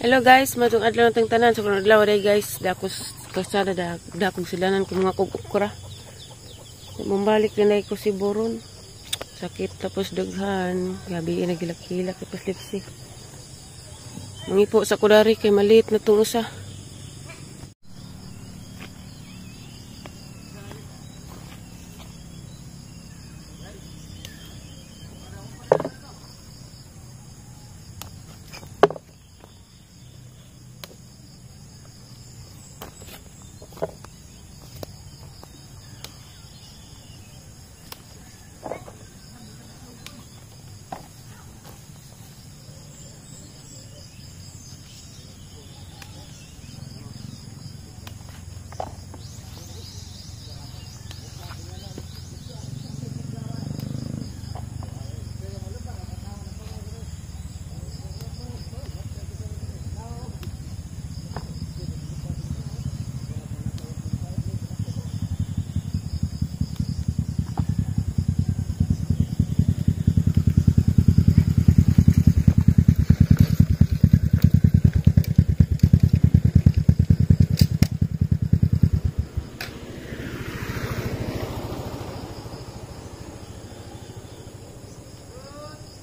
Hello guys, matong adlaw natong tanan sa so, adlaw day guys, dako kalsada da dakong silanan kung mga kog okra. Mumbalik din ko si Boron. Sakit tapos daghan, gabi nagilak-hilak tapos lipsi. Mangipo sa kudari kay maliit na tong usa.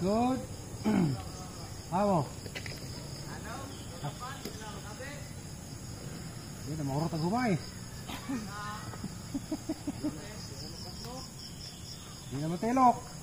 Good. Amo. Hindi na maurot ang humay. Hindi na matilok.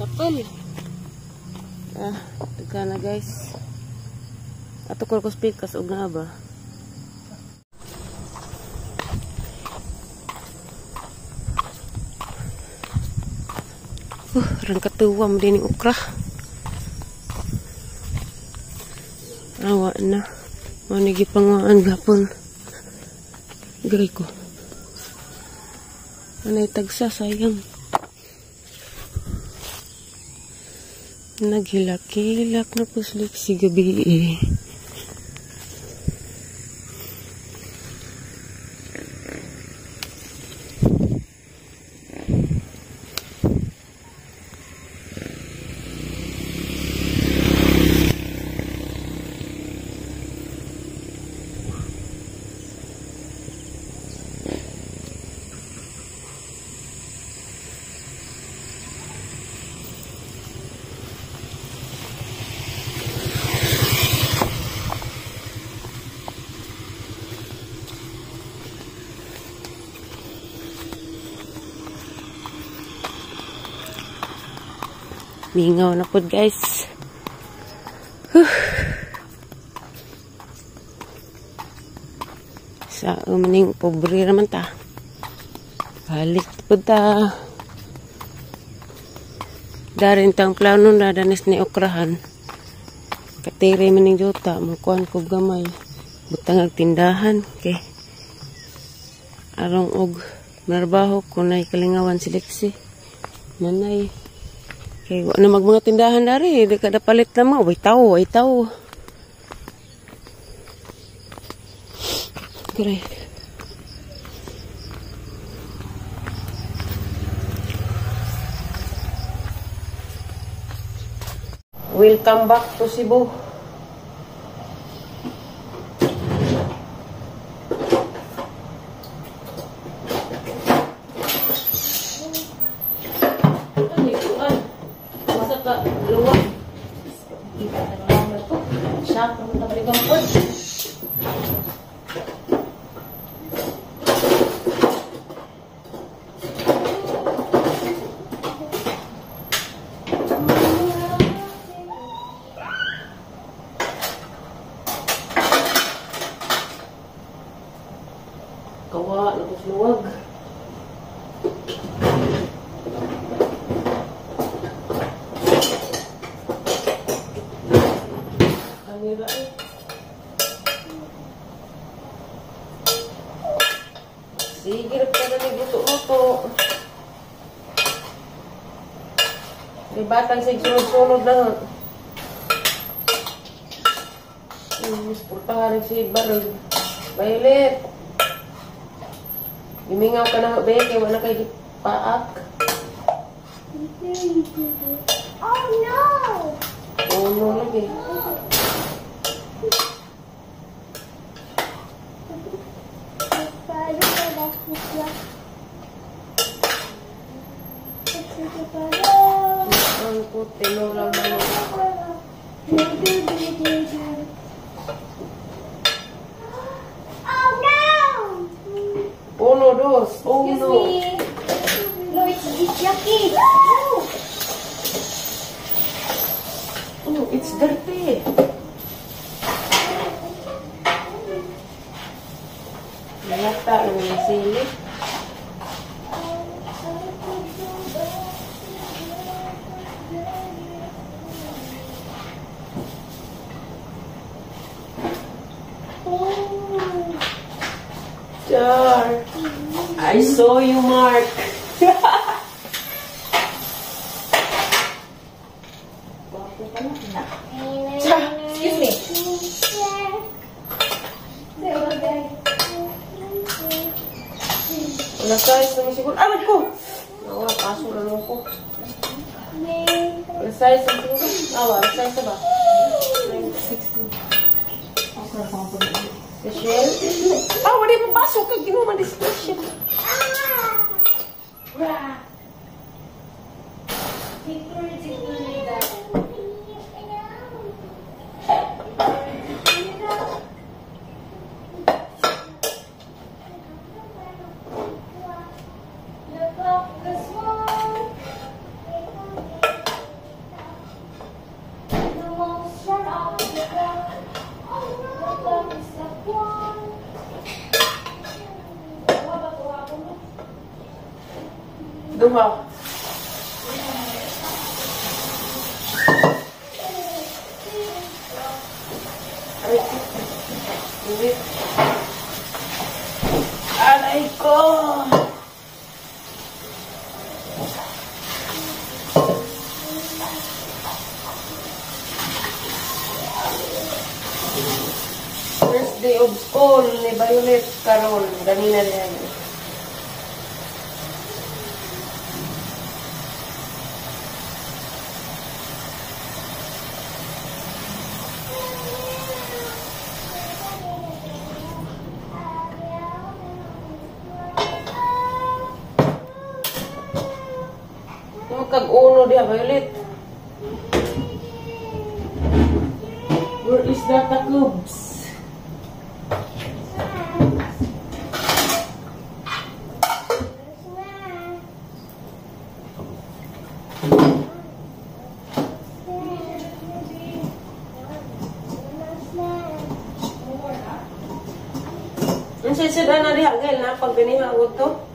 Tapal. Ah, tagka na guys. Ato ko speakers og na ba. Rang katuwa mo din yung okra. Awa na. Manigi pangwaan gapon. Gray ko. Anay tagsa, sayang. Naghilak-hilak na puslik si gabi eh. Mingaw na po guys. Huh. Sa umaning pobre naman ta. Balik po ta. Darin tang plano na danis ni okrahan. Katire maning juta, mukuan ko gamay. Butang ang tindahan kay arong og Narbaho ko na kalingawan si Lexi. Nanay. Kay wa na magmanga tindahan dari, di ka dapalit na mo. Way tao, way tao. Great. Welcome back to Cebu. Kawa, lagos luwag. Kamera eh. Sige, nagpadali luto-luto. Di batang sig sunod-sunod lang. Purtahan si Barog. Violet. Gimingaw ka na, be, kaya wala kay paak. Oh no! Oh no lagi. Ang kuti no lang naman. Oh no! Uno, dos, uno. Excuse me. No, it's yucky. No. Oh, it's dirty. Nangata ng sili. Char. I saw you, Mark. Excuse me. Wala size naman siguro. Ah, ko! Nawa, kaso na lang ko. Wala size naman siguro. Ah, wala size na ba? 16. Michelle? Ah, wala mo pasok ka. Ginawa man this question. Duha. Aray. Aray ko. First day of school ni Violet karon ganina niya. Kag-uno diha, Violet. Where is the cubes? Ang sisida na diha, Gail, na pag ganiha to.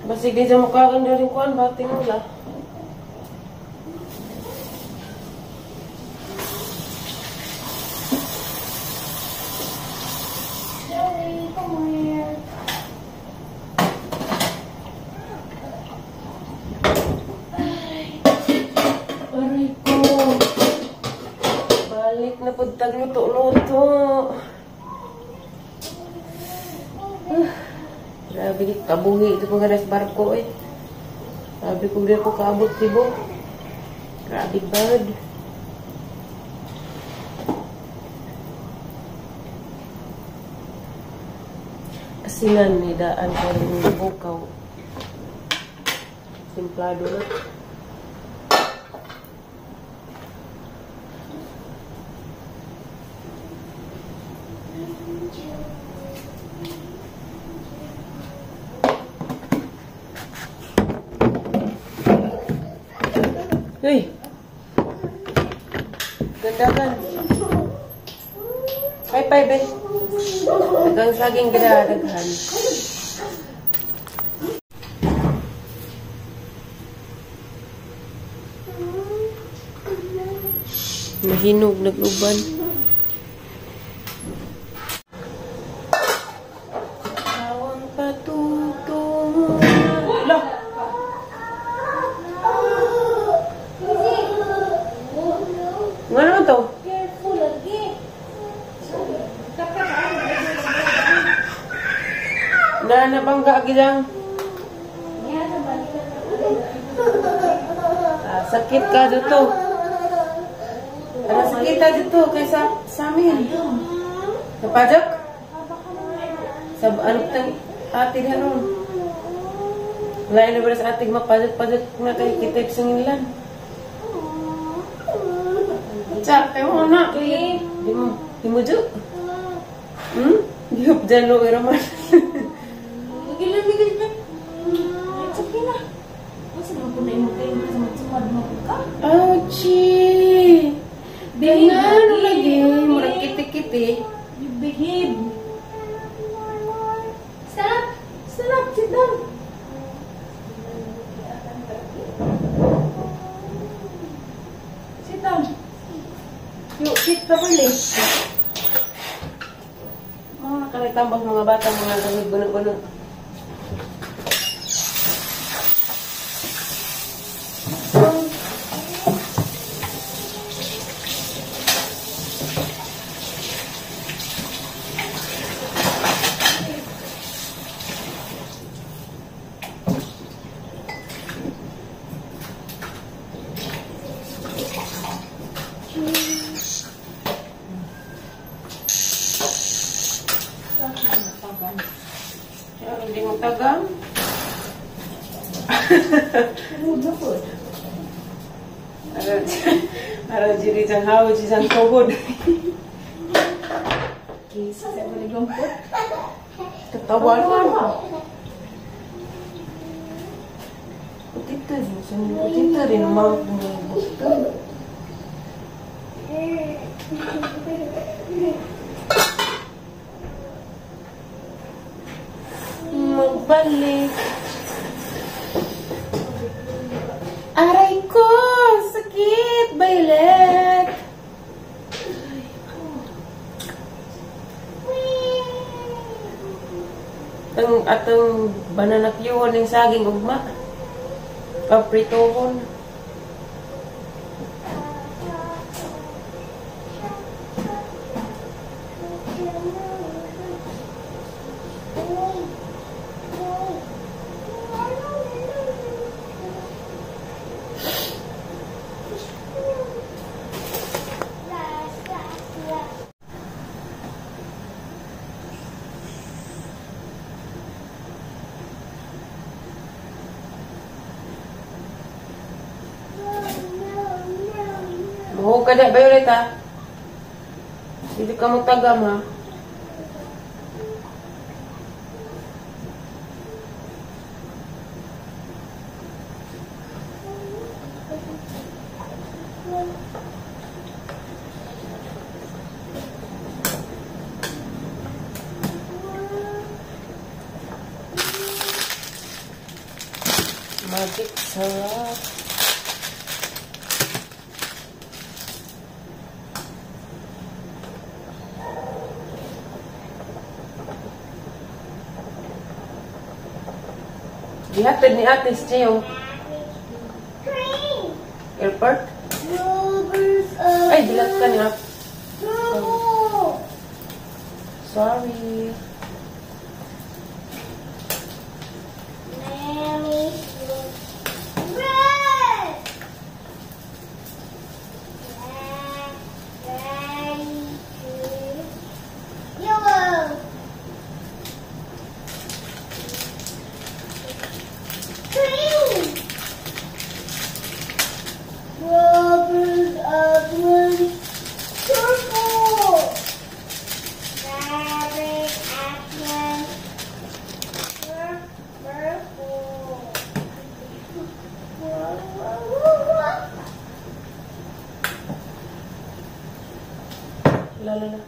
Basig di sa mukha kang daring kuan, bating wala. Joey, come here. Tagluto-luto. Grabe, kabuhi ito ko ganas barko eh. Sabi ko di ako kaabot sibo. Grabe bad. Asinan ni daan ko rin bukaw. Simplado na. Uy! Gandagan. High five eh. Dagang saging gina daghan. Nahinog, nag-uban. Tawang patutungo. Lah! Nga naman to? Careful lagi. Nanabangga gidang. Sakit ka dito. Sakit ka dito kaysa sa amin. Napajak? Sa ano tang ate hanon. Wala na ba sa ating mapajak-pajak na kay kitip sa ngilan. Tsa, kayo mo na. Di mo ju? Gihop dyan lo, iraman. Migil na. It's okay na. Masa naman po na yung kayo sumad mo ka? Ouchie! Ganyan lagi. Murag kiti-kiti. You behave. Stand up. Stand up. Sit down. Sit down. You sit properly. Mga nakalitambak mga bata, mga gamit guno-guno. Hindi mo tagam. Ara jiri jang hao jang togod. Kisa sa baligong po. Katawa naman. Putita rin. Putita rin. Putita. Magbalik. Aray ko! Sakit! Violet! Ang atong banana cue ng saging ugma. Papritohon. Buhok ka na, Violet, ha? Hindi ka magtagam, ha? Magic sarap. Gihatid ni Ate Cheo. Airport? Ay, dilat ka niya. Sorry. Red. Black, green, yellow. Green. Rubber, blue, purple. Rabbit, apple, purple. Whoa, whoa, whoa, whoa. La la la.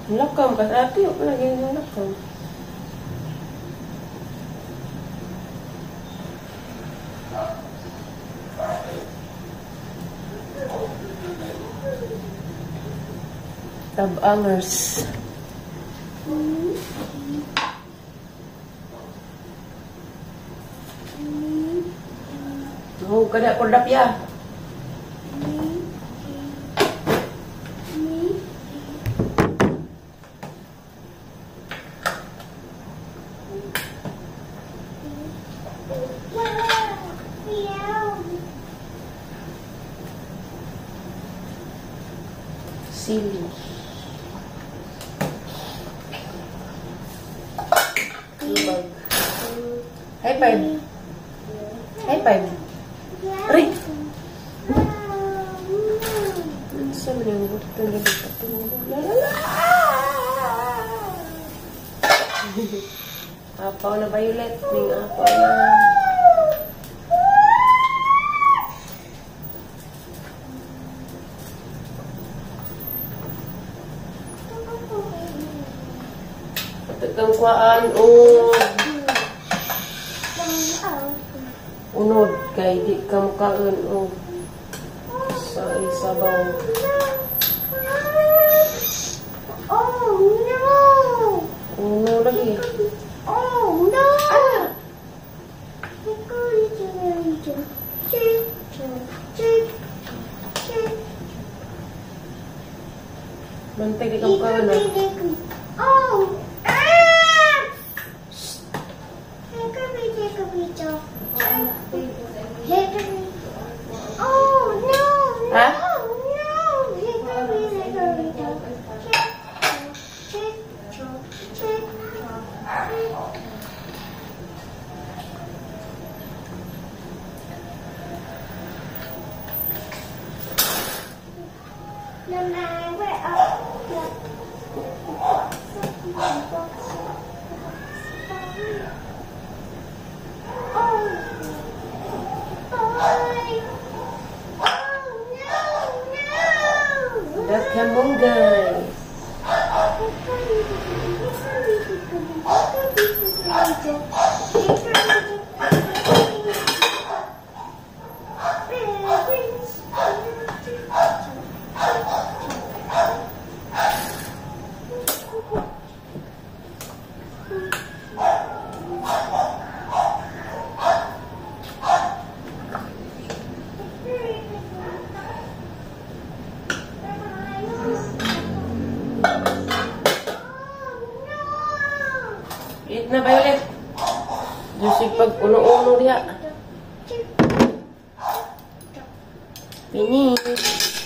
Lakam kas ate, wala lagi yung lakam. Tabangers. Oh, kada kordap ya. Sili. Lubag. High five. High five. Aray! Unsa man yung butong gabi patungod? La la la! Apaw na violet. Ning apaw na. Kang kuan o unod kay di ka mukaon og sa isabaw. Oh no! Uno lagi. Oh no! Ah! Bantay di ka mukaon ah. Oh! Ah! Oh no! No! Ha? No! Come on, guys. Eat na, Violet. Diyos pag uno-uno diha. Finish.